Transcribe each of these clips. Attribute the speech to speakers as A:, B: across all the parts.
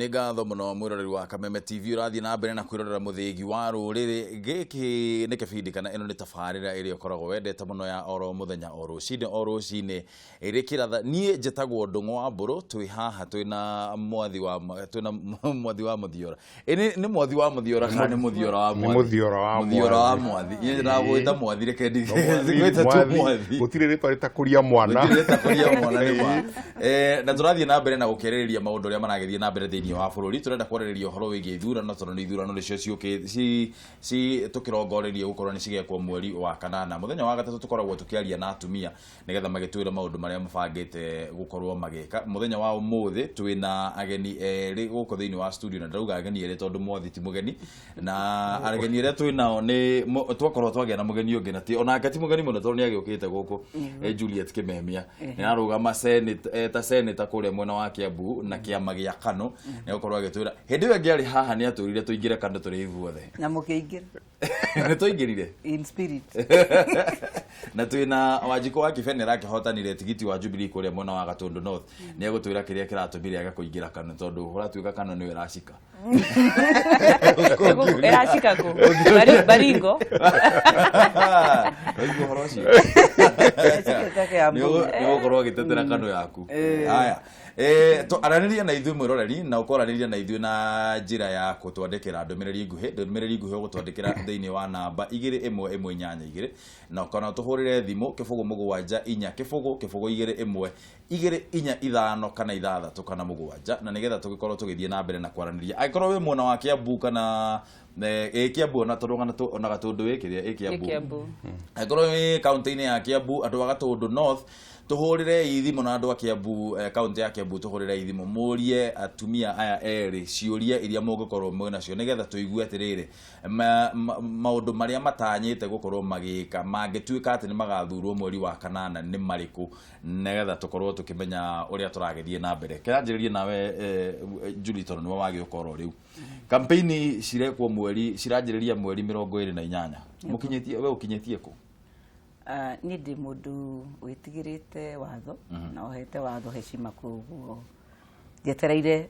A: Nĩ ngatho mũno mwĩroreri wa Kameme TV, ũrathiĩ na mbere na kwĩrorera Mũthĩgi wa Rũrĩrĩ. Gĩkĩ nĩ kĩbindi kana ĩno nĩ tabarĩra ĩrĩa ũkoragwo wendete mũno ya oro mũthenya, o rũcinĩ o rũcinĩ ĩrĩ kĩratha. Niĩ njĩtagwo Ndũng'ũ wa Mbũrũ, twĩ haha twĩna mwathi wa twĩna mwathi wa mũthiora. Ĩ nĩ mwathi wa mũthiora kana nĩ mũthiora wa
B: Nĩ
A: mwathi?
B: Mũthiora wa
A: Mũthiora wa
B: mwathi.
A: Mwathi. Niĩ ndagwĩta mwathi, reke ndigwĩte tu mwathi.
B: Gũtirĩ rĩtwa rĩtakũria mwana.
A: Gũtirĩ rĩtakũria mwana nĩ ma. Na tũrathiĩ na mbere na gũkĩarĩrĩria maũndũ ũrĩa maragĩthiĩ na mbere thĩinĩ wa bũrũri. Tũrenda kwarĩrĩria ũhoro wĩgiĩ ithurano, tondũ nĩ ithurano nĩcio ciũkĩ ci tũkĩrongoreirie gũkorwo nĩ cigekwo mweri wa kanana. Mũthenya wa gatatũ tũkoragwo tũkĩaria na atumia nĩgetha magĩtwĩre maũndũ marĩa mabangĩte gũkorwo magĩka. Mũthenya wa ũmũthĩ twĩna ageni erĩ gũkũ thĩinĩ wa studio, na ndĩrauga ageni erĩ tondũ mwathi ti mũgeni, na ageni arĩa twĩ nao nĩ twakorwo twagĩa na mũgeni ũngĩ, na ti onake ti mũgeni mũno tondũ nĩ agĩũkĩte gũkũ, Juliet Kimemia nĩ ararũgama senate, ta senator kũrĩa mwena wa Kiambu na kĩama gĩa KANU. Nĩ gũkorwo agĩtwĩra hĩndĩ ĩyo ĩngĩ arĩ haha nĩ atwĩrire tũingĩre KANU tũrĩ ithuothe.
C: Na mũkĩingĩra.
A: Nĩ twaingĩrire.
C: In spirit.
A: Na twĩna Wanjikũ wa Kĩbe, nĩ arakĩhotanire tigiti wa Jubilee kũrĩa mwena wa Gatũndũ North. Nĩ egũtwĩra kĩrĩa kĩratũmire age kũingĩra KANU, tondũ ũratuĩka KANU nĩwe ĩracika.
D: Ĩracika kũ? Baringo.
A: Waigua ũhoro ũcio?
C: Ĩracika Kĩambu.
A: Nĩ ũgũkorwo ũgĩtetera KANU yaku. Haya. Aranĩria na ithuĩ mwĩroreri, na ũkwaranĩria na ithuĩ na njĩra ya gũtwandĩkĩra ndũmĩrĩri nguhĩ. Ndũmĩrĩri nguhĩ ũgũtwandĩkĩra thĩinĩ wa namba 21182, na kana ũtũhũrĩre thimũ 07470 0 2 1 2 4 5 kana 6 kana 7, na nĩgetha tũgĩkorwo tũgĩthiĩ na mbere na kwaranĩria. Angĩkorwo wĩ mwena wa Kiambu kana ĩ Kiambu, ona tondũ ona Gatũndũ ĩ kĩrĩa ĩ Kiambu.
D: Ĩ Kiambu.
A: Angĩkorwo wĩ kaunti-inĩ ya Kiambu, andũ a Gatũndũ North, tũhũrĩre thimũ, na andũ a Kiambu, kaunti ya Kiambu, tũhũrĩre thimũ mũrie atumia aya erĩ ciũria iria mũngĩkorwo mwĩ nacio, nĩgetha tũigue atĩrĩrĩ, maũndũ marĩa matanyĩte gũkorwo magĩka mangĩtuĩka atĩ nĩ magathurwo mweri wa kanana nĩ marĩkũ, nĩgetha tũkorwo tũkĩmenya ũrĩa tũragĩthiĩ na mbere. Kĩranjĩrĩrie nawe, Julie, tondũ nĩwe wagĩũka oro rĩu. Campaign cirekwo mweri, ciranjĩrĩria mweri 28. Mũkinyĩtie, we ũkinyĩtie kũ?
C: Ah, niĩ ndĩ mũndũ wĩtigĩrĩte watho na ũhete watho heshima, koguo njetereire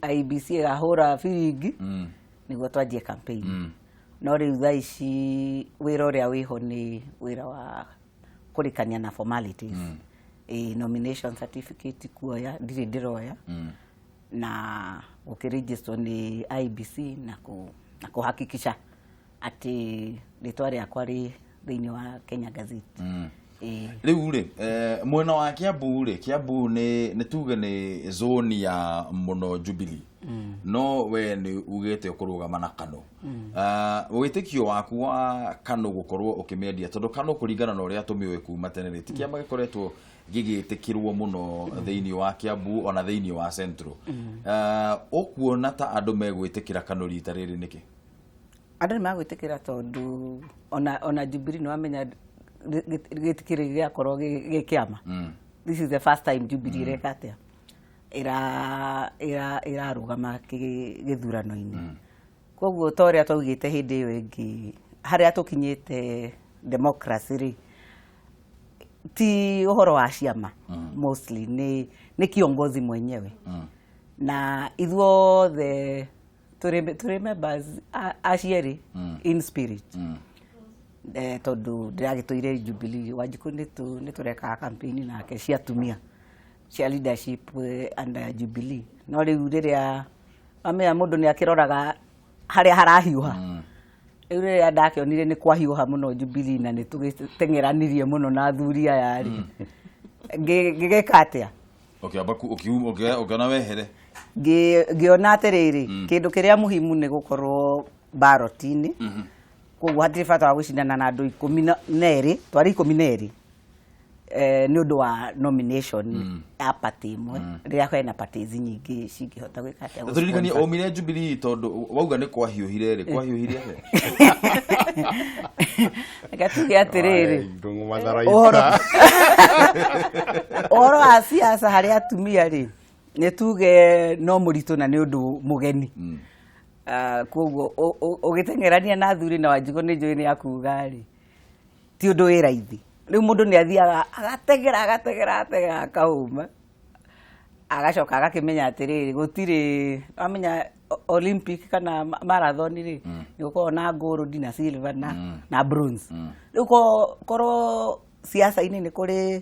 C: IEBC ĩgahũra biringi nĩguo twanjie campaign. No rĩu thaa ici wĩra ũrĩa wĩho nĩ wĩra wa kũrĩkania na formalities. Nomination certificate kuoya ndirĩ ndĩroya, na gũkĩregister nĩ IEBC na kũhakikisha atĩ rĩtwa rĩakwa rĩ thĩinĩ wa Kenya Gazette. Ĩĩ.
A: Rĩu rĩ, mwena wa Kiambu rĩ, Kiambu nĩ tuge nĩ zone ya mũno Jubilee, no we nĩ ugĩte ũkũrũgama na KANU. Wĩtĩkio waku wa KANU gũkorwo ũkĩmĩendia, tondũ KANU kũringana na ũrĩa tũmĩũĩ kuma tene rĩ, ti kĩama gĩkoretwo gĩgĩtĩkĩrwo mũno thĩinĩ wa Kiambu ona thĩinĩ wa Central. Ũkuona ta andũ megwĩtĩkĩra KANU rita rĩrĩ nĩkĩ?
C: Andũ nĩ magwĩtĩkĩra tondũ ona Jubilee nĩ wamenya gĩtikĩrĩ gĩakorwo gĩ kĩama. This is the first time Jubilee ĩreka atĩa, ĩrarũgama gĩthurano-inĩ. Koguo ta ũrĩa twaugĩte hĩndĩ ĩyo ĩngĩ, harĩa tũkinyĩte democracy rĩ, ti ũhoro wa ciama, mostly nĩ kiongozi mwenyewe. Na ithuothe tũrĩ members a cierĩ in spirit, tondũ ndĩragĩtũire Jubilee. Wanjikũ nĩ tũrekaga campaign nake cia atumia cia leadership, under Jubilee. No rĩu rĩrĩa wamenya mũndũ nĩ akĩroraga harĩa harahiũha, rĩu rĩrĩa ndakĩonire nĩ kwahiũha mũno Jubilee na nĩ tũgĩteng'eranirie mũno na athuri aya rĩ, ngĩgĩka atĩa?
A: Ũkĩamba ũkĩona wehere.
C: Ngĩona atĩrĩrĩ, kĩndũ kĩrĩa muhimu nĩ gũkorwo ballot-inĩ, koguo hatirĩ bata wa gũcindana na andũ 12. Twarĩ 12 nĩ ũndũ wa nomination ya party ĩmwe, rĩrĩa kwĩna parties nyingĩ cingĩhota gwĩka atĩa?
A: Na tũririkanie
C: gũ-sponsor.
A: Umire Jubilee tondũ wauga nĩ kwahiũhire rĩ, kwahiũhire atĩa?
C: Reke tuge atĩrĩrĩ,
B: Ndũng'ũ matharaita.
C: Ũhoro wa siasa harĩ atumia rĩ, nĩ tuge no mũritũ na nĩ ũndũ mũgeni. Ah, koguo ũgĩteng'erania na athuri, na Wanjikũ nĩ njũĩ nĩ akuga rĩ, ti ũndũ wĩ raithi. Rĩu mũndũ nĩ athiaga agateng'era, agateng'era, agateng'era, akauma. Agacoka agakĩmenya atĩrĩrĩ, gũtirĩ amenya Olympic kana marathon rĩ, nĩ gũkoragwo na gold na silver na bronze. Rĩu korwo siasa-inĩ nĩ kũrĩ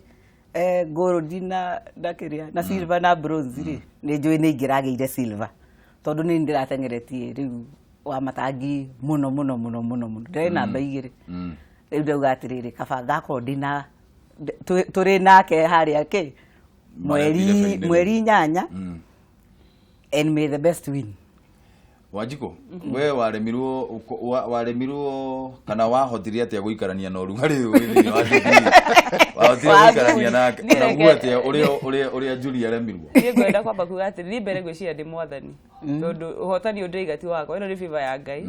C: gold na kĩrĩa na silver na bronze rĩ, nĩ njũĩ nĩ ingĩragĩire silver, tondũ nĩ ndĩrateng'eretie rĩu wa matangi mũno mũno mũno mũno mũno, ndĩrarĩ namba 2. Rĩu ndauga atĩrĩrĩ, kaba ngakorwo ndĩna tũrĩ nake harĩa kĩ mweri 8, and may the best win.
A: Wanjikũ, we waremirwo kana wahotire atĩa gũikarania na ũrugarĩ ũyũ thĩinĩ wa Jubilee? Wahotire gũikarania nake na guo atĩa ũrĩa Julia aremirwo?
D: Niĩ ngwenda kwamba kuga atĩ niĩ mbere ngwĩciria ndĩ mwathani, tondũ ũhotani ũyũ ndĩraiga ti wakwa, ĩno nĩ favor ya Ngai.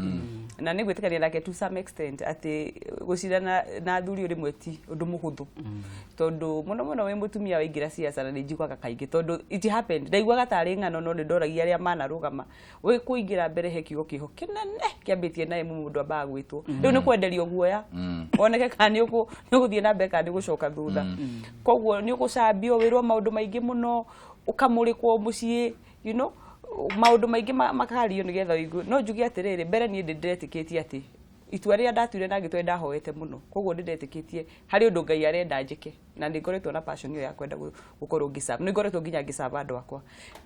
D: Na nĩ ngwĩtĩkania nake to some extent atĩ gũcindana na athuri rĩmwe ti ũndũ mũhũthũ, tondũ mũno mũno wĩ mũtumia waingĩra siasa, na nĩ njiguaga kaingĩ, tondũ it happened, ndaiguaga tarĩ ng'ano, no nĩ ndoragia arĩa manarũgama wĩ kũingĩra mbere he kiugo kĩho kĩnene kĩambĩtie na ĩmwe mũndũ ambaga gwĩtwo rĩu nĩ kwenderio guoya woneke kana nĩ ũgũthiĩ na mbere kana nĩ ũgũcoka thutha. Koguo nĩ ũgũcambio, wĩrwo maũndũ maingĩ mũno, ũkamũrĩkwo mũciĩ, you know, maũndũ maingĩ makario nĩgetha ũigue. No njuge atĩrĩrĩ, mbere niĩ ndĩretĩkĩtie atĩ itua rĩrĩa ndatuire na ngĩtua ndahoete mũno, koguo ndĩretĩkĩtie harĩ ũndũ Ngai arenda njĩke, na nĩ ngoretwo na passion ĩyo ya kwenda gũkorwo ngĩserve, nĩ ngoretwo nginya ngĩserve andũ akwa.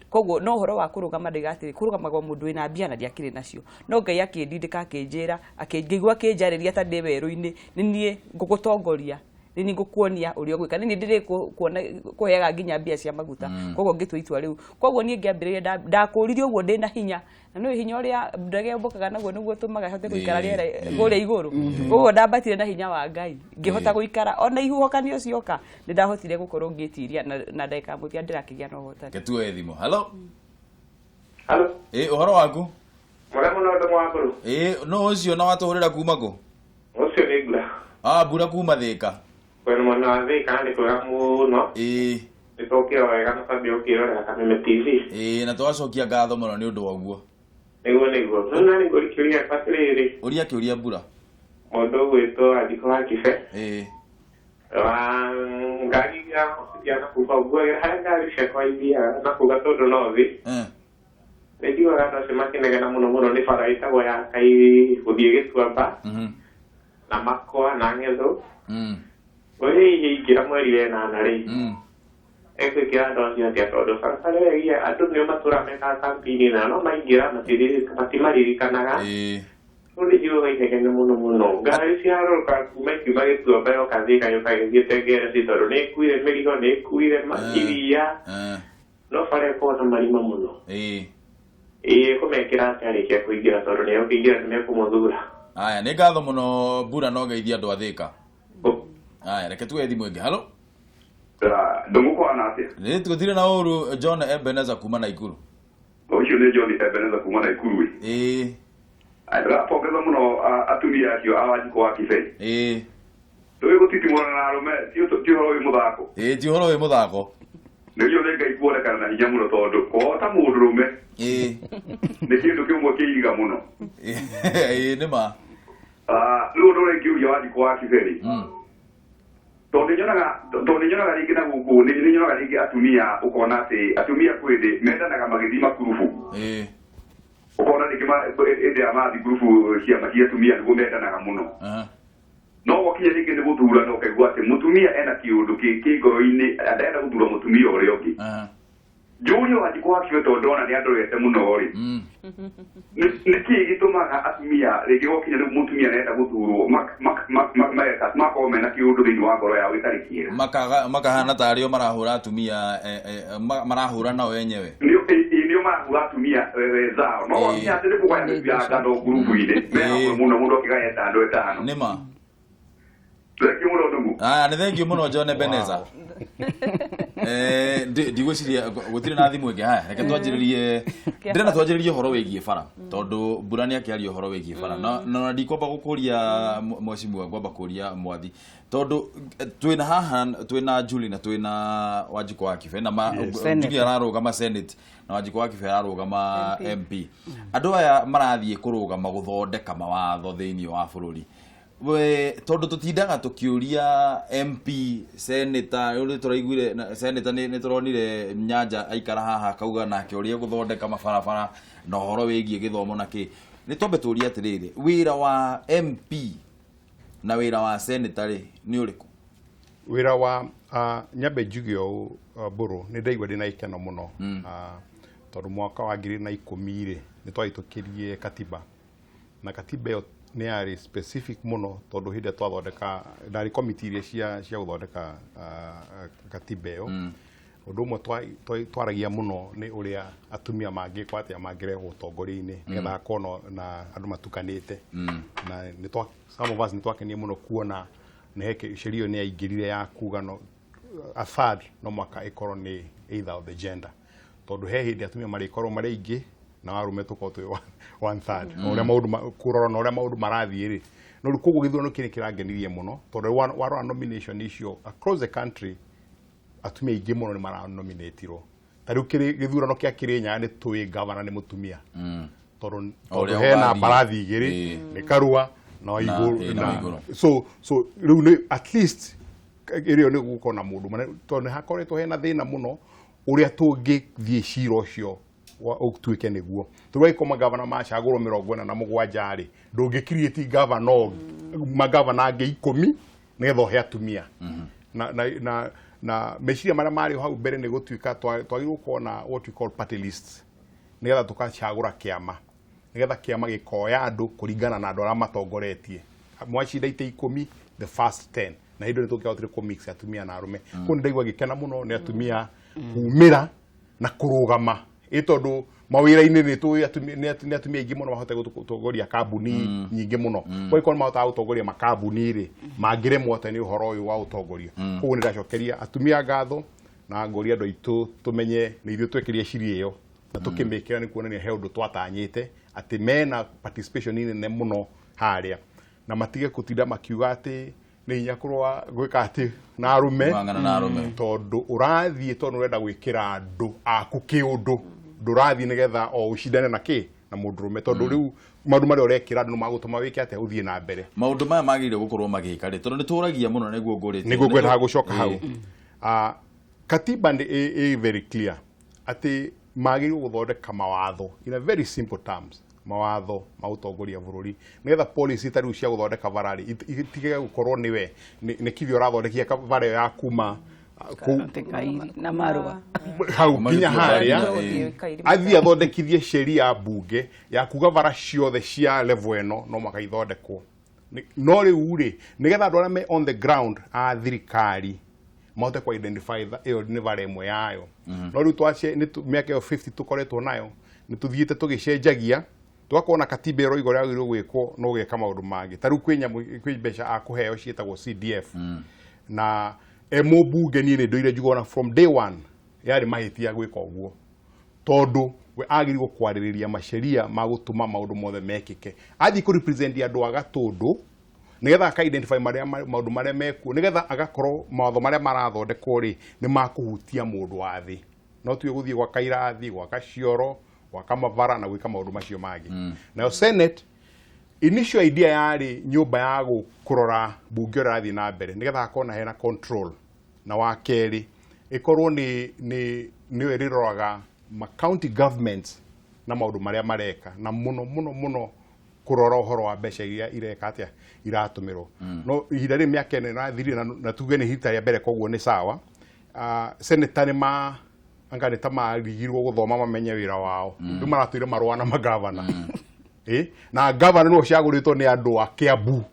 D: Koguo no ũhoro wa kũrũgama ndĩga atĩrĩ, kũrũgamagwo mũndũ wĩna mbia na ndiakĩrĩ nacio, no Ngai akĩndindĩka akĩnjĩra, akĩngĩigua akĩnjarĩria ta ndĩ werũ-inĩ, nĩ niĩ ngũgũtongoria, nĩ niĩ ngũkuonia ũrĩa ũgwĩka, nĩ niĩ ndĩrĩ kũheaga nginya mbia cia maguta. Koguo ngĩtua itua rĩu. Koguo niĩ ngĩambĩrĩria ndakũririe ũguo ndĩna hinya, na nĩ hinya ũrĩa ndege yũmbũkaga naguo nĩguo ũtũmaga hote gũikara rĩera kũrĩa igũrũ. Koguo ndambatire na hinya wa Ngai, ngĩhota gũikara ona ihuhũkanio cioka, nĩ ndahotire gũkorwo ngĩtiria na ndagĩka ya mũthia ndĩrakĩgĩa na ũhotani.
A: Ketuoe thimũ. Hello.
E: Hello.
A: Ũhoro waku?
E: Mwega mũno ũndũ wa mbũrũ.
A: No ũcio na watũhũrĩra kuma kũ?
E: Ũcio nĩ Mbura.
A: Mbura kuma Thĩka.
E: Kwena mwena wa Thĩka nĩ kwega mũno. Nĩ tũkĩra wega na twambia gũkĩrorera Kameme TV.
A: Na twacokia ngatho mũno nĩ ũndũ wa ũguo.
E: Nĩguo nĩguo. No na nĩ ngũrikĩria atĩrĩrĩ.
A: Ũria kĩũria Mbura.
E: Mũndũ ũgwĩtwo Wanjikũ wa Kibe. Wa ngari ya na kuga ũguo harĩa ngari ciakwa ithiaga na kuga tondũ no thĩ. Nĩ njiguaga andũ acio makĩnegena mũno mũno nĩ bara ĩtagwo ya Kai gũthiĩ Gĩtuamba. Na Makwa na Ng'ethũ. Ũyũ ingĩra mweri wa 8 rĩ. Egwĩkĩra andũ acio atĩa, tondũ barabara ĩyo andũ nĩo matũraga mekaga campaign na no maingĩra matimaririkanaga. Rĩu nĩ njiguaga inegene mũno mũno. Ngari ciarũka kuma ikiuma Gĩtuamba yoka Thĩka yoka ĩthiĩte Ngeresi, tondũ nĩ ĩkuire mĩrigo, nĩ ĩkuire iria. No bara ĩkoragwo na marima mũno. Kũmekĩra atĩa arĩkia kũingĩra, tondũ nĩ egũkĩingĩra nĩ mekũmũthura.
A: Aya, nĩ ngatho mũno Mbura, no geithia andũ a Thĩka. Aya, reke tuoe thimũ ĩngĩ. Hello.
F: Ndũmũkwana atĩa?
A: Nĩ tũthire na ũru John Ebeneza kuma Naikuru.
F: Ũcio nĩ John Ebeneza kuma Naikuru. Ndĩrapongeza mũno atumia acio a Wanjikũ wa Kibei. Tũĩ gũtitimũrana na arũme ti ũhoro wĩ mũthako.
A: Ti ũhoro wĩ mũthako.
F: Nĩguo nĩ Ngai kuonekana na hinya mũno, tondũ kũhota mũndũrũme nĩ kĩndũ kĩmwe kĩiga mũno.
A: Nĩ ma.
F: Rĩu ũndũ ũrĩa ingĩũria Wanjikũ wa Kibei, tondũ nĩ nyonaga rĩngĩ na gũkũ, nĩ nyonaga rĩngĩ atumia, ũkona atĩ atumia kwĩ thĩ mendanaga magĩthiĩ makurubu. Ũkona rĩngĩ hĩndĩ ya mathiĩ ngurubu ciama cia atumia nĩguo mendanaga mũno. No gwakinya rĩngĩ nĩ gũthurana, ũkaigua atĩ mũtumia ena kĩũndũ kĩ ngoro-inĩ, ndarenda gũthura mũtumia ũrĩa ũngĩ. Njũrie Wanjikũ wa Kibe, tondũ ndona nĩ andorete mũno rĩ, nĩ kĩĩ gĩtũmaga atumia rĩngĩ gwakinya rĩu mũtumia arenda gũthurwo makorwo mena kĩũndũ thĩinĩ wa ngoro yao gĩtarĩ kĩega?
A: Makahana tarĩ o marahũra atumia, marahũra nao enyewe.
F: Nĩo marahũra atumia wenzao. No gwakinya atĩ nĩ kũgaya mĩtu ya ngano ngurubu-inĩ, me hamwe mũno, mũndũ akĩgaya ĩtano ĩtano.
A: Nĩ ma.
F: Thank you mũno ndugu.
A: Nĩ thank you mũno John Ebeneza. Ndigwĩciria gũtirĩ na thimũ ĩngĩ. Haya, reke twanjĩrĩrie, ndĩrenda twanjĩrĩrie ũhoro wĩgiĩ bara, tondũ Mbura nĩ akĩaria ũhoro wĩgiĩ bara. Na ndikwamba gũkũria mheshimiwa, ngwamba kũria Mwathi, tondũ twĩna haha twĩna Julie na twĩna Wanjikũ wa Kibe na Julie ararũgama Senate na Wanjikũ wa Kibe ararũgama MP. Andũ aya marathiĩ kũrũgama gũthondeka mawatho thĩinĩ wa bũrũri. We tondu tutindaga tukiuria MP, senator, uri turaiguire senator ni turonire Nyanja aikara haha akauga nake uria guthondeka mabarabara na uhoro wigie githomo na ki. Ni twambe turie atiriri, wira wa MP na wira wa senator ri ni uriku?
B: Wira wa nyambe njuge ũũ, Mbũrũ, nĩ ndaigua ndĩna gĩkeno mũno, tondũ mwaka wa 2010 rĩ nĩ twahĩtũkirie katiba, na katiba ĩyo nĩ yarĩ specific mũno tondũ hĩndĩ ĩrĩa twathondeka ndarĩ komiti iria cia gũthondeka katiba ĩyo. Ũndũ ũmwe twaragia mũno nĩ ũrĩa atumia mangĩkwo atĩa mangĩrehwo ũtongoria-inĩ nĩgetha hakorwo na andũ matukanĩte. Na some of us nĩ twakenie mũno kuona nĩ he sheria ĩyo nĩ yaingĩrire ya kuga no a third no mwaka ĩkorwo nĩ either of the gender, tondũ he hĩndĩ atumia marĩkorwo marĩ aingĩ na arũme tũkorwo twĩ one third. Ũrĩa maũndũ kũrora na ũrĩa maũndũ marathiĩ rĩ, no rĩu koguo gĩthurano kĩrĩ kĩrangenirie mũno tondũ warora nomination icio across the country atumia aingĩ mũno nĩ maranominatirwo. Ta rĩu gĩthurano kĩa Kĩrĩnyaga nĩ tũĩ gavana nĩ mũtumia, tondũ hena mbarathi igĩrĩ, nĩ Karua na Waiguru. So rĩu nĩ at least ĩrĩo nĩ gũkorwo na mũndũ, tondũ nĩ hakoretwo hena thĩna mũno ũrĩa tũngĩthiĩ cira ũcio ũtuĩke nĩguo. Tondũ angĩkorwo magavana macagũrwo 47 rĩ, ndũngĩ-create gavana magavana angĩ 10 nĩgetha ũhe atumia. Na meciria marĩa marĩ hau mbere nĩ gũtuĩka twagĩrĩirwo gũkorwo na what we call party lists, nĩgetha tũgacagũra kĩama, nĩgetha kĩama gĩkoya andũ kũringana na andũ arĩa matongoretie. Mwacinda itĩ 10, the first 10, na hĩndĩ ĩyo nĩ tũngĩahotire kũ-mix atumia na arũme. Koguo nĩ ndaigua ngĩkena mũno nĩ atumia kumĩra na kũrũgama, ĩ tondũ mawĩra-inĩ nĩ tũĩ nĩ atumia aingĩ mũno mahote gũtongoria kambuni nyingĩ mũno. Koguo angĩkorwo nĩ mahotaga gũtongoria makambuni rĩ, mangĩremwo atĩa nĩ ũhoro ũyũ wa ũtongoria? Koguo nĩ ndacokeria atumia ngatho na ngoria andũ aitũ tũmenye nĩ ithuĩ twekĩrire ciria ĩyo na tũkĩmĩkĩra nĩ kuonania he ũndũ twatanyĩte atĩ mena participation nene mũno harĩa, na matige gũtinda makiuga atĩ nĩ hinya kũrũa gwĩka atĩ na arũme, tondũ ũrathiĩ tondũ ũrenda gwĩkĩra andũ aku kĩũndũ, ndũrathiĩ nĩgetha o ũcindane na kĩ na mũndũrũme, tondũ rĩu maũndũ marĩa ũrekĩra andũ magũtũma wĩke atĩa ũthiĩ na mbere.
A: Maũndũ maya magĩrĩire gũkorwo magĩka rĩ, tondũ nĩ tũragia mũno nĩguo ngũrĩte,
B: nĩguo ngwendaga gũcoka hau. Katiba nĩ ĩ very clear atĩ magĩrĩirwo gũthondeka mawatho in a very simple terms, mawatho ma ũtongoria bũrũri, nĩgetha policy ta rĩu cia gũthondeka bara rĩ itige gũkorwo nĩwe nĩ kithio ũrathondekia bara ya kuma
C: na marũa
B: hau nginya harĩa, athiĩ athondekithie sheria mbunge ya kuga bara ciothe cia level ĩno no mũhaka ithondekwo. No rĩu rĩ, nĩgetha andũ arĩa me on the ground a thirikari mahote ku identify ĩyo nĩ bara ĩmwe yayo. No rĩu mĩaka ĩyo 50 tũkoretwo nayo nĩ tũthiĩte tũgĩcenjagia, tũgakorwo na katiba ĩroiga ũrĩa yagĩrĩirwo gwĩkwo no ũgeka maũndũ mangĩ. Ta rĩu kwĩ nyamũ, kwĩ mbeca akũheo ciĩtagwo CDF, na mũmbunge niĩ nĩ ndũire njugaga from day one yarĩ mahĩtia gwĩka ũguo, tondũ we agĩrĩirwo kwarĩrĩria maceria ma gũtũma maũndũ mothe mekĩke. Athiĩ kũ represent andũ a Gatũndũ nĩgetha aka identify maũndũ marĩa mekuo, nĩgetha agakorwo mawatho marĩa marathondekwo rĩ nĩ makũhutia mũndũ wa thĩ, no tuge gũthiĩ gwaka irathi, gwaka cioro, gwaka mabara na gwĩka maũndũ macio mangĩ. Nayo Senate initial idea yarĩ nyũmba ya kũrora mbunge ũrĩa ĩrathiĩ na mbere nĩgetha hakorwo na hena control, na wa kerĩ ĩkorwo nĩ nĩyo ĩrĩroraga ma county governments na maũndũ marĩa mareka, na mũno mũno mũno kũrora ũhoro wa mbeca iria ireka atĩa iratũmĩrwo. No ihinda rĩrĩ mĩaka ĩno ĩrathirire na tuge nĩ ihinda rĩa mbere, koguo nĩ sawa. Senator nĩ ma anga nĩ ta marigirwo gũthoma mamenye wĩra wao, rĩu maratũire marũa na magavana. Na gavana nĩwe ũcagũrĩtwo nĩ andũ a Kiambu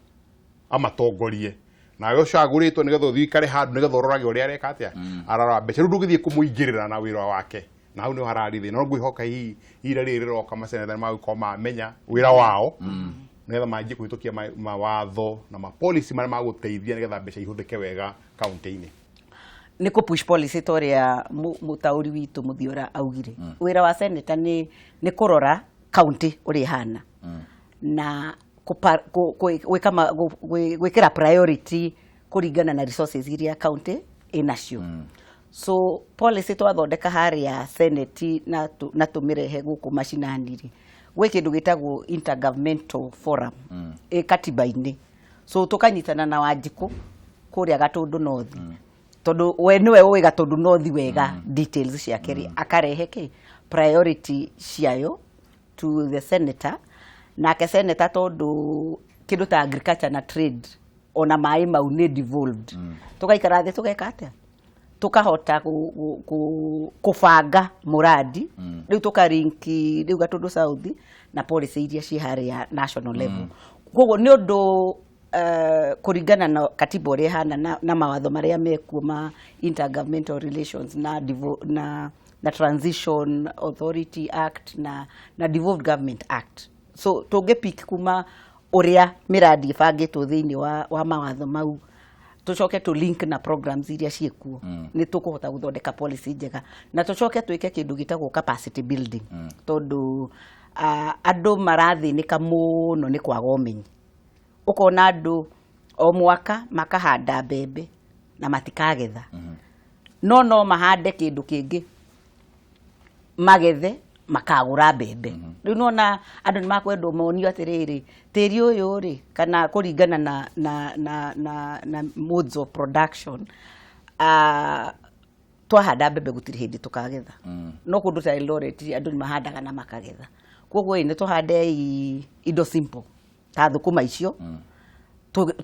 B: amatongorie, nawe ũcagũrĩtwo nĩgetha ũthiĩ ũikare handũ nĩgetha ũrorage ũrĩa areka atĩa ararora mbeca. Rĩu ndũngĩthiĩ kũmũingĩrĩra na wĩra wake, na hau nĩho hararĩ thĩna. No ngwĩhoka hihi ihinda rĩrĩ rĩroka maseneta nĩ magũkorwo mamenya wĩra wao, nĩgetha manjie kũhĩtũkia mawatho na mapolicy marĩa magũteithia nĩgetha mbeca ihũthĩke wega kaunti-inĩ.
C: Nĩ kũ push policy ta ũrĩa mũtaũri witũ Muthiora augire. Wĩra wa senator nĩ kũrora county ũrĩa ĩhana na gwĩkĩra priority kũringana na resources iria county ĩnacio. So policy twathondeka harĩa Senate na tũmĩrehe gũkũ macinani rĩ, gwĩ kĩndũ gĩtagwo intergovernmental forum ĩ katiba-inĩ. So tũkanyitana na Wanjikũ kũrĩa Gatũndũ North, tondũ we nĩwe ũĩ Gatũndũ North wega, details ciake rĩ, akarehe kĩ priority ciayo to the senator. Nake senator, tondũ kĩndũ ta agriculture na trade ona maĩ mau nĩ devolved, tũgaikara thĩ, tũgeka atĩa, tukahota kũbanga mũrandi. Rĩu tũkarinki rĩu Gatũndũ South na policy iria ciĩ harĩa national level. Koguo nĩ ũndũ kũringana na katiba ũrĩa ĩhana na mawatho marĩa mekuo ma intergovernmental relations na Transition Authority Act na Devolved Government Act. So tũngĩpick kuma ũrĩa mĩrandi ĩbangĩtwo thĩinĩ wa mawatho mau, tucoke tu link na programs iria ciĩkuo, nĩ tũkũhota gũthondeka policy njega, na tũcoke twĩke kĩndũ gĩtagwo capacity building, tondũ andũ marathĩnĩka mũno nĩ kwaga ũmenyi. Ũkona andũ o mwaka makahanda mbembe na matikagetha, no mahande kĩndũ kĩngĩ magethe, makagũra mbembe. Rĩu nona andũ nĩ makwendwo monio atĩrĩrĩ, tĩri ũyũ rĩ, kana kũringana na modes of production, twahanda mbembe gũtirĩ hĩndĩ tũkagetha. No kũndũ ta Eldoret andũ nĩ mahandaga na makagetha. Koguo ĩ nĩ tũhande indo simple ta thũkũma icio,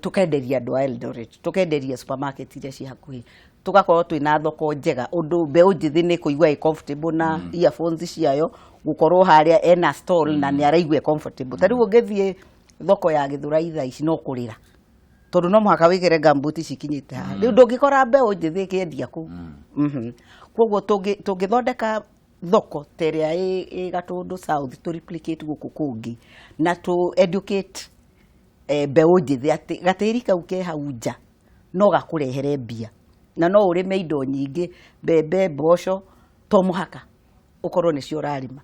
C: tũkenderia andũ a Eldoret, tũkenderia supermarket iria ciĩ hakuhĩ, tũgakorwo twĩna thoko njega, ũndũ mbeũ njĩthĩ nĩ kũigua ĩ comfortable na earphones ciayo gũkorwo harĩa ena stall na nĩ araigua ĩ comfortable. Ta rĩu ũngĩthiĩ thoko ya Gĩthũrai thaa ici no kũrĩra, tondũ no mũhaka wĩkĩre gumboot cikinyĩte haha. Rĩu ndũngĩkora mbeũ njĩthĩ ĩkĩendia kũu. Koguo tũngĩthondeka thoko ta ĩrĩa ĩ Gatũndũ South, tũ replicate gũkũ kũngĩ na tũ educate mbeũ njĩthĩ atĩ gatĩri kau ke hau nja no gakũrehere mbia na no ũrĩme indo nyingĩ, mbembe, mboco, to mũhaka ũkorwo nĩcio ũrarĩma.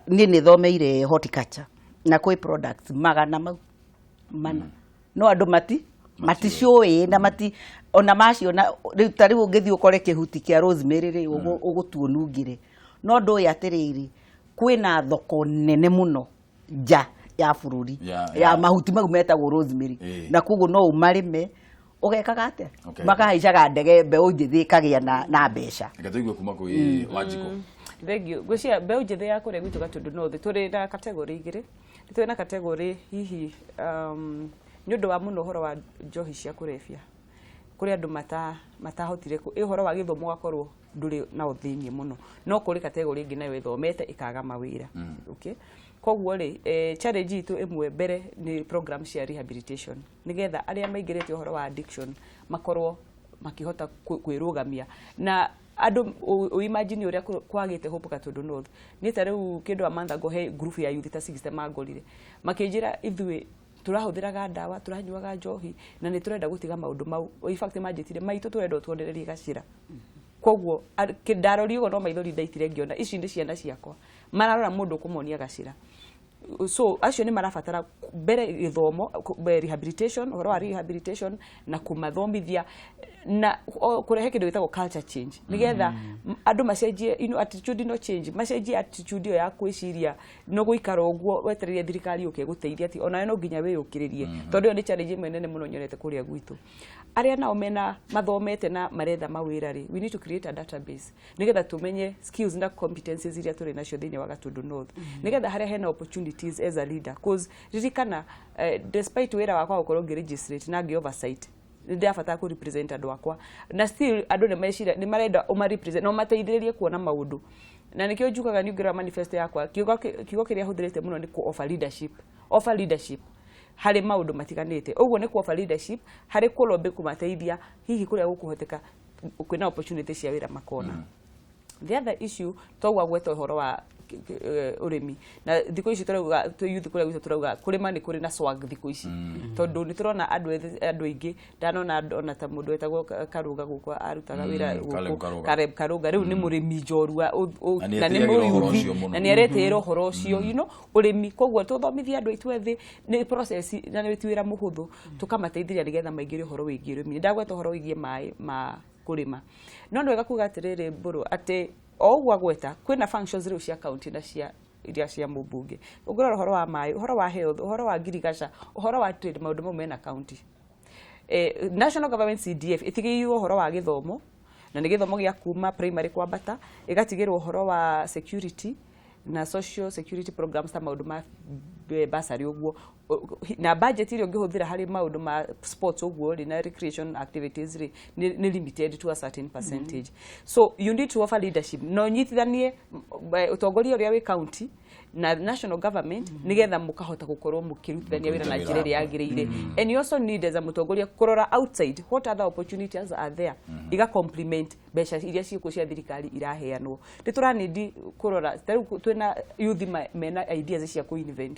C: Niĩ nĩ thomeire horticulture na kwĩ products magana mau mana, no andũ maticũĩ na mati ona maciona. Rĩu ta rĩu ũngĩthiĩ ũkore kĩhuti kĩa rosemary rĩ, ũgũtua ũnungĩre, no ndũĩ atĩrĩrĩ, kwĩna thoko nene mũno nja ya bũrũri ya mahuti mau metagwo rosemary. Na koguo no ũmarĩme ũgekaga atĩa, makahaicaga ndege, mbeũ njĩthĩ ĩkagĩa na mbeca.
A: Reke tũigue kuma kwĩ Wanjikũ.
D: Thank you. Ngwĩciria mbeũ njĩthĩ ya kũrĩa gwitũ Gatũndũ North tũrĩ na category igĩrĩ. Nĩ tũrĩ na category hihi nĩ ũndũ wa mũno ũhoro wa njohi cia kũrebia, kũrĩ andũ matahotire ũhoro wa gĩthomo ũgakorwo ndũrĩ nao thĩiniĩ mũno, no kũrĩ category ĩngĩ nayo ĩthomete ĩkaga mawĩra. Okay, koguo rĩ, challenge itũ ĩmwe mbere nĩ program cia rehabilitation, nĩgetha arĩa maingĩrĩte ũhoro wa addiction makorwo makĩhota kwĩrũgamia. Na andũ ũimagine ũrĩa kwagĩte hope Gatũndũ North. Niĩ ta rĩu kĩndũ a month ago he group ya youth ta 60 mangorire makĩnjĩra, "Ithuĩ tũrahũthĩraga ndawa, tũranyuaga njohi na nĩ tũrenda gũtiga maũndũ mau." In fact manjĩtire, "Maitũ, tũrenda ũtuonererie gacĩra." Koguo ndarori ũguo no maithori ndaitire ngĩona ici nĩ ciana ciakwa mararora mũndũ kũmonia gacĩra. So acio nĩ marabatara mbere gĩthomo, rehabilitation, ũhoro wa rehabilitation na kũmathomithia na kũrehe kĩndũ gĩtagwo culture change, nĩgetha andũ macenjie attitude, no change, macenjie attitude ĩyo ya kwĩciria no gũikara ũguo wetereire thirikari yũke ĩgũteithie, atĩ onawe no nginya wĩyũkĩrĩrie, tondũ ĩyo nĩ challenge ĩmwe nene mũno nyonete kũrĩa gwitũ. Arĩa nao mena mathomete na maretha mawĩra rĩ, we need to create a database nĩgetha tũmenye skills na competencies iria tũrĩ nacio thĩinĩ wa Gatundu North, nĩgetha harĩa hena opportunities as a leader, cause ririkana, despite wĩra wakwa gũkorwo ngĩ legislate na ngĩ oversight, nĩ ndĩrabatara kũ represent andũ akwa, na still andũ nĩ meciria nĩ marenda ũma represent na ũmateithĩrĩrie kuona maũndũ. Na nĩkĩo njugaga nĩ ũngĩrora manifesto yakwa, kiugo kĩrĩa hũthĩrĩte mũno nĩ kũ offer leadership, offer leadership harĩ maũndũ matiganĩte. Ũguo nĩ kũ offer leadership harĩ kũlobby, kũmateithia hihi kũrĩa gũkũhoteka kwĩna opportunity cia wĩra makona. The other issue, toguo gweta ũhoro wa ũrĩmi, na thikũ ici tũrauga twĩ youth kũrĩa gwitũ tũrauga kũrĩma nĩ kũrĩ na swag thikũ ici, tondũ nĩ tũrona andũ ethĩ, andũ aingĩ ndanona ona ta mũndũ wetagwo Karũga gũkũ arutaga wĩra
A: Caleb
D: gũkũ.
A: Karũga.
D: Caleb Karũga rĩu nĩ mũrĩmi njorua
A: Na nĩ
D: na nĩ
A: etĩagĩra ũhoro
D: mũyuthi
A: ũcio mũno.
D: Na nĩ aretĩĩra ũhoro ũcio, ũrĩmi. Koguo tũthomithie andũ aitũ ethĩ nĩ process na nĩ ti wĩra mũhũthũ, tũkamateithĩrĩria nĩgetha maingĩre ũhoro wĩgiĩ ũrĩmi. Ndagweta ũhoro wĩgiĩ maĩ ma kũrĩma, no nĩ wega kuga atĩrĩrĩ, Mbũrũ, atĩ o ũguo agweta kwĩna functions rĩu cia county na cia iria cia mũmbunge. Ũngĩrora ũhoro wa maĩ, ũhoro wa health, ũhoro wa ngirigaca, ũhoro wa trade, maũndũ mau mena county. National government CDF ĩtigĩirwo ũhoro wa gĩthomo, na nĩ gĩthomo gĩa kuma primary kwambata, ĩgatigĩrwo ũhoro wa security na social security programs ta maũndũ ma basari ũguo, na budget iria ũngĩhũthĩra harĩ maũndũ ma sports ũguo rĩ na recreation activities rĩ nĩ limited to a certain percentage. So you need to offer leadership no nyitithanie ũtongoria ũrĩa wĩ county na national government nigetha mukahota gukorwo mukirutithania wira na njira ĩrĩa yagĩrĩire. And you also need as a mũtongoria kũrora outside what other opportunities are there iga complement mbeca iria ciĩkuo cia thirikari iraheanwo. Nĩ tũranindi kũrora ta rĩu twĩna youth mena ideas cia kũ-invent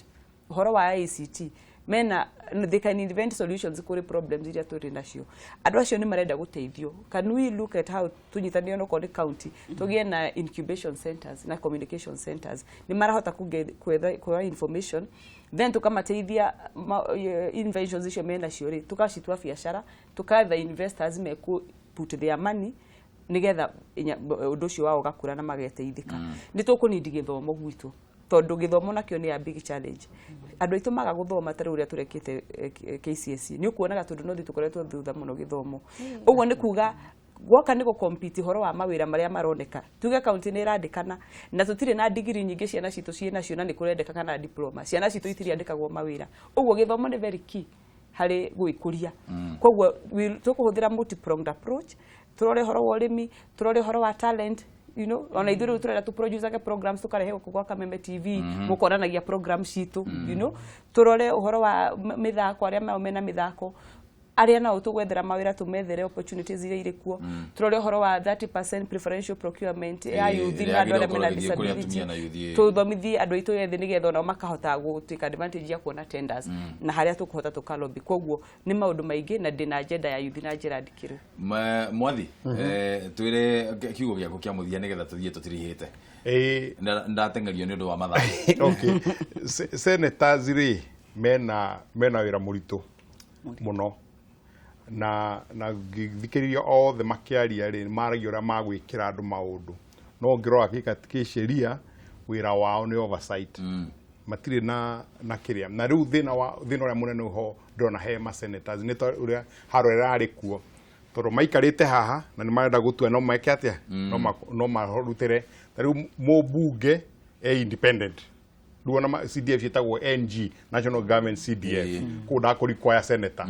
D: ũhoro wa ICT, mena they can invent solutions kũrĩ problems iria tũrĩ nacio. Andũ acio nĩ marenda gũteithio. Can we look at how tũnyitanĩre onokorwo nĩ county tũgĩe na incubation centers na communication centers, nĩ marahota kuoya information, then tukamateithia inventions icio menacio rĩ tukacitua biacara, tuketha investors meku put their money nigetha ũndũ ũcio wao ũgakũra na mageteithĩka. Nĩ tũkũnindi gĩthomo gwitũ tondũ gĩthomo nakĩo nĩ a big challenge. Andũ aitũ maga gũthoma ta rĩu ũrĩa tũrekĩte KCSE, nĩ ũkuonaga tondũ no tũkoretwo thutha mũno gĩthomo. Ũguo nĩ kuga gwoka nĩ gũkompete ũhoro wa mawĩra marĩa maroneka, tuge kaunti nĩ ĩrandĩkana na tũtirĩ na digiri nyingĩ ciana citũ ciĩ nacio na nĩ kũrendeka kana diploma, ciana citũ itiriandĩkagwo mawĩra. Ũguo gĩthomo nĩ very key harĩ gwĩkũria. Koguo tũkũhũthĩra multi-pronged approach, tũrore ũhoro wa ũrĩmi, tũrore ũhoro wa talent, you know, ona ithuĩ rĩu tũrenda tũ-produce programs tũkarehe gũkũ gwa Kameme TV, mũkonanagia program citũ, you know, tũrore ũhoro wa mĩthako, arĩa nao mena mĩthako, arĩa nao tũgwethera mawĩra tũmethere opportunities iria irĩ kuo. Tũrore ũhoro wa 30% preferential procurement ya youth na andũ arĩa mena disability, tũthomithie andũ aitũ ethĩ nĩgetha onao makahota gũtake advantage ya kuona tenders na harĩa tũkũhota tũkalobby. Koguo nĩ maũndũ maingĩ na ndĩna agenda ya youth na njĩra ndikĩru.
A: Mwathi, twĩre kiugo gĩaku kĩa mũthia nĩgetha tũthiĩ tũtirihĩte. Ndateng'erio nĩ ũndũ wa mathaa.
B: Okay. Senators rĩ mena wĩra mũritũ mũno, na ngĩthikĩrĩria othe makĩaria rĩ maragia ũrĩa magwĩkĩra andũ maũndũ, no ũngĩrora kĩsheria wĩra wao nĩ oversight, matirĩ na kĩrĩa. Na rĩu thĩna ũrĩa mũnene ho ndĩrona he ma senators nĩ ta ũrĩa haro ĩrarĩ kuo, tondũ maikarĩte haha na nĩ marenda gũtua no meke atĩa, no marutĩre. Ta rĩu mũmbunge e independent, rĩu ona CDF ĩtagwo NG, National Government CDF, kũu ndakũrequire senator.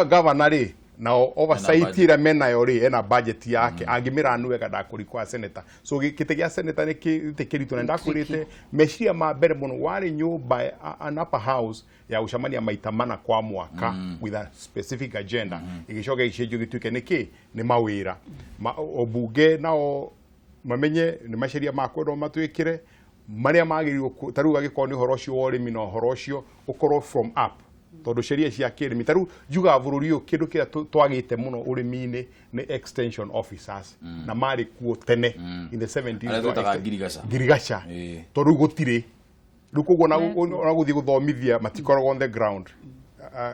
B: Governor rĩ na oversight ĩrĩa menayo rĩ ena budget yake, angĩmĩranu wega ndakũrequire senator. So gĩtĩ gĩa senator nĩ gĩtĩ kĩritũ, na ndakwĩrĩte meciria ma mbere mũno warĩ nyũmba an upper house ya gũcemania maita mana kwa mwaka with a specific agenda, ĩgĩcoka ĩgĩcenjio gĩtuĩke nĩ kĩ nĩ mawĩra. Obunge nao mamenye nĩ maceria makwendwo matwĩkĩre marĩa magĩrĩirwo, ta rĩu angĩkorwo nĩ ũhoro ũcio wa ũrĩmi na ũhoro ũcio ũkorwo from up, tondũ sheria cia kĩrĩmi ta rĩu njugaga bũrũri ũyũ kĩndũ kĩrĩa twagĩte mũno ũrĩmi-inĩ nĩ extension officers, na marĩ kuo tene in the 70s ngirigaca, tondũ rĩu gũtirĩ rĩu, koguo ona gũthiĩ gũthomithia matikoragwo on the ground.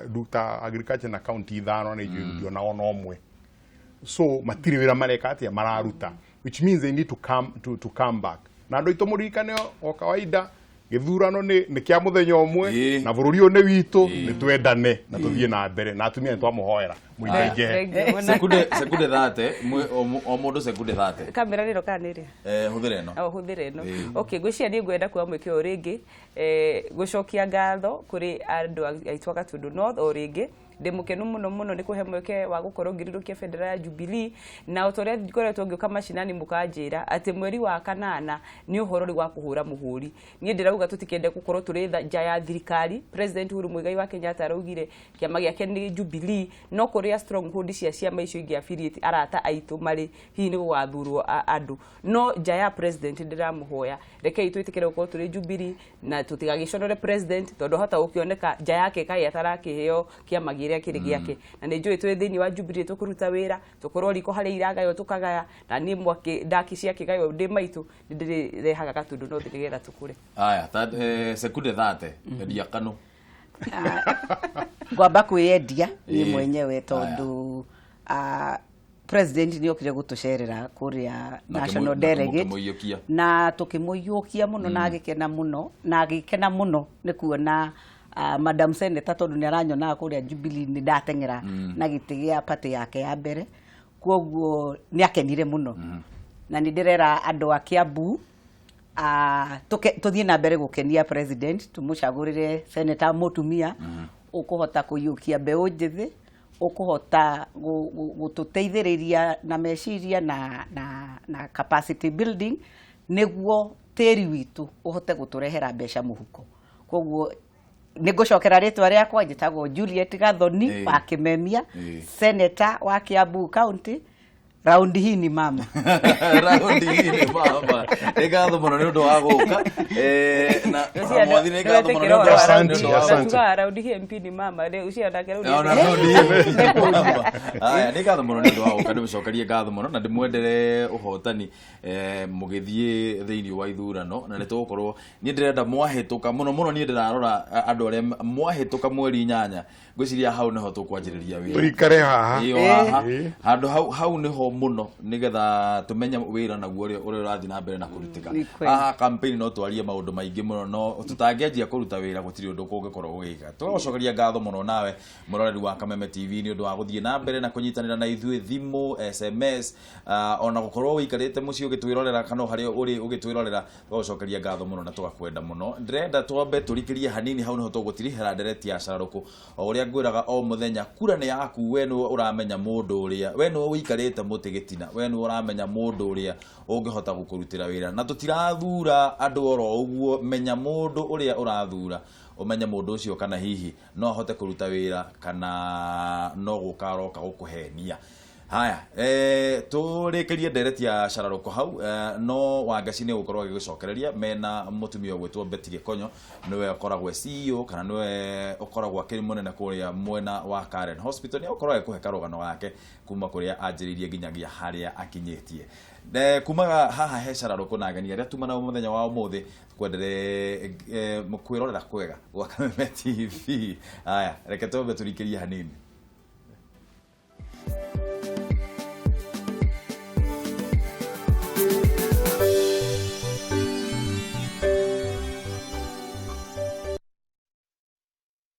B: Nduta agriculture na county ithano na njũĩ ndionaga ona ũmwe, so matirĩ wĩra mareka atĩa mararuta, which means they need to come to come back. Na andũ aitũ mũririkane o kawaida gĩthurano nĩ kĩa mũthenya ũmwe, na bũrũri ũyũ nĩ witũ, nĩ twendane na tũthiĩ na mbere, na atumia nĩ twamũhoera mũikainjehe.
A: Sekunde 30, o mũndũ sekunde 30.
D: Kamera rĩro kana nĩ ĩrĩa?
A: Hũthĩra ĩno.
D: O hũthĩra ĩno. Okay, ngwĩciria niĩ ngwenda kuoya mweke ũyũ rĩngĩ gũcokia ngatho kũrĩ andũ aitũ a Gatundu North o rĩngĩ. Ndĩ mũkenu mũno mũno nĩ kũhe mweke wa gũkorwo ngĩrirũkia bendera ya Jubilee, na o ta ũrĩa ngoretwo ngĩũka macinani mũkanjĩra atĩ mweri wa kanana nĩ ũhoro rĩu wa kũhũra mũhũri. Niĩ ndĩrauga tũtikende gũkorwo tũrĩ nja ya thirikari. President Uhuru Muigai wa Kenyatta araugire kĩama gĩake nĩ Jubilee, no kũrĩa stronghold cia ciama icio ingĩ affiliate arata aitũ marĩ hihi nĩ gũgathurwo andũ, no nja ya president ndĩramũhoya rekei twĩtĩkĩre gũkorwo tũrĩ Jubilee na tũtigagĩconore president, tondũ hota gũkĩoneka nja yake kaĩ atarakĩheo kĩama kĩrĩa kĩrĩ gĩake. Na nĩ njũĩ twĩ thĩinĩ wa Jubilee tũkũruta wĩra, tũkorwo riko harĩa iragaywo tũkagaya, na niĩ mwaki ndaki cia kĩgaywo ndĩ maitũ nĩ ndĩrĩrehaga Gatundu North nĩgetha tũkũre.
A: Aya, sekunde 30 endia kano.
C: Ngwamba kwĩyendia niĩ mwenyewe tondũ President nĩ okire gũtũcerera kũrĩa National Delegate na tũkĩmũiyũkia mũno na agĩkena mũno na agĩkena mũno nĩ kuona Madam Senator tondũ nĩ aranyonaga kũrĩa Jubilee nĩ ndateng'era na gĩtĩ gĩa party yake ya mbere, koguo nĩ akenire mũno. Na nĩ ndĩrera andũ a Kiambu tũthiĩ na mbere gũkenia president, tũmũcagũrĩre senator mũtumia ũkũhota kũiyũkia mbeũ njĩthĩ, ũkũhota gũtũteithĩrĩria na meciria na capacity building nĩguo tĩri witũ ũhote gũtũrehera mbeca mũhuko. Koguo nĩngũcokera rĩtwa rĩakwa, njĩtagwo Juliet Gathoni wa Kimemia, senator wa Kiambu County. Raundi hii ni mama.
A: Raundi hii ni mama. Nĩ ngatho mũno nĩ ũndũ wa gũka. Na mwathi nĩ ngatho mũno nĩ ũndũ wa
D: gũka. Raundi hii MP ni mama. Rĩu ũcio nake
A: raundi hii ni mama. Aya, nĩ ngatho mũno nĩ ũndũ wa gũka, ndĩmũcokerie ngatho mũno na ndĩmwendere ũhotani mũgĩthiĩ thĩinĩ wa ithurano, na nĩ tũgũkorwo niĩ ndĩrenda mwahĩtũka mũno mũno, niĩ ndĩrarora andũ arĩa mwahĩtũka mweri 8 ngwĩciria hau nĩho tũkwanjĩrĩria wĩra.
B: Tũikare haha.
A: Handũ hau nĩho mũno nĩgetha tũmenye wĩra naguo ũrĩa ũrathiĩ na mbere na kũrutĩka. Haha campaign no twarie maũndũ maingĩ mũno, no tũtangĩanjia kũruta wĩra gũtirĩ ũndũ kũngĩkorwo gũgĩka. Tũgagũcokeria ngatho mũno nawe mũroreri wa Kameme TV nĩ ũndũ wa gũthiĩ na mbere na kũnyitanĩra na ithuĩ thimũ, SMS, ona gũkorwo ũikarĩte mũciĩ ũgĩtwĩrorera kana harĩa ũrĩ ũgĩtwĩrorera, tũgagũcokeria ngatho mũno na tũgakwenda mũno. Ndĩrenda twambe tũrikĩrie hanini hau nĩho tũgũtirihĩra ndereti ya cararũkũ. O ũrĩa ngwĩraga o mũthenya, kura nĩ yaku, we nĩwe ũramenya mũndũ ũrĩa, we nĩwe ũikarĩte mũtĩ gĩtina, we nĩwe ũramenya mũndũ ũrĩa ũngĩhota gũkũrutĩra wĩra, na tũtirathura andũ oro ũguo. Menya mũndũ ũrĩa ũrathura, ũmenye mũndũ ũcio kana hihi no ahote kũruta wĩra kana no gũka aroka gũkũhenia. Haya, tũrĩkĩrie ndereti ya cararũkũ hau, no Wangaci nĩ ũgũkorwo agĩgũcokereria mena mũtumia ũgwĩtwo Betty Gĩkonyo, nĩwe ũkoragwo CEO kana nĩwe ũkoragwo akĩrĩ mũnene kũrĩa mwena wa Karen Hospital. Nĩ ũkorwo agĩkũhe karũgano gake kuma kũrĩa anjĩrĩirie nginyagia harĩa akinyĩtie. Kumaga haha he cararũkũ na ageni arĩa tuma nao mũthenya wa ũmũthĩ, kwendere kwĩrorera kwega gwa Kameme TV. Haya, reke twambe tũrikĩrie hanini.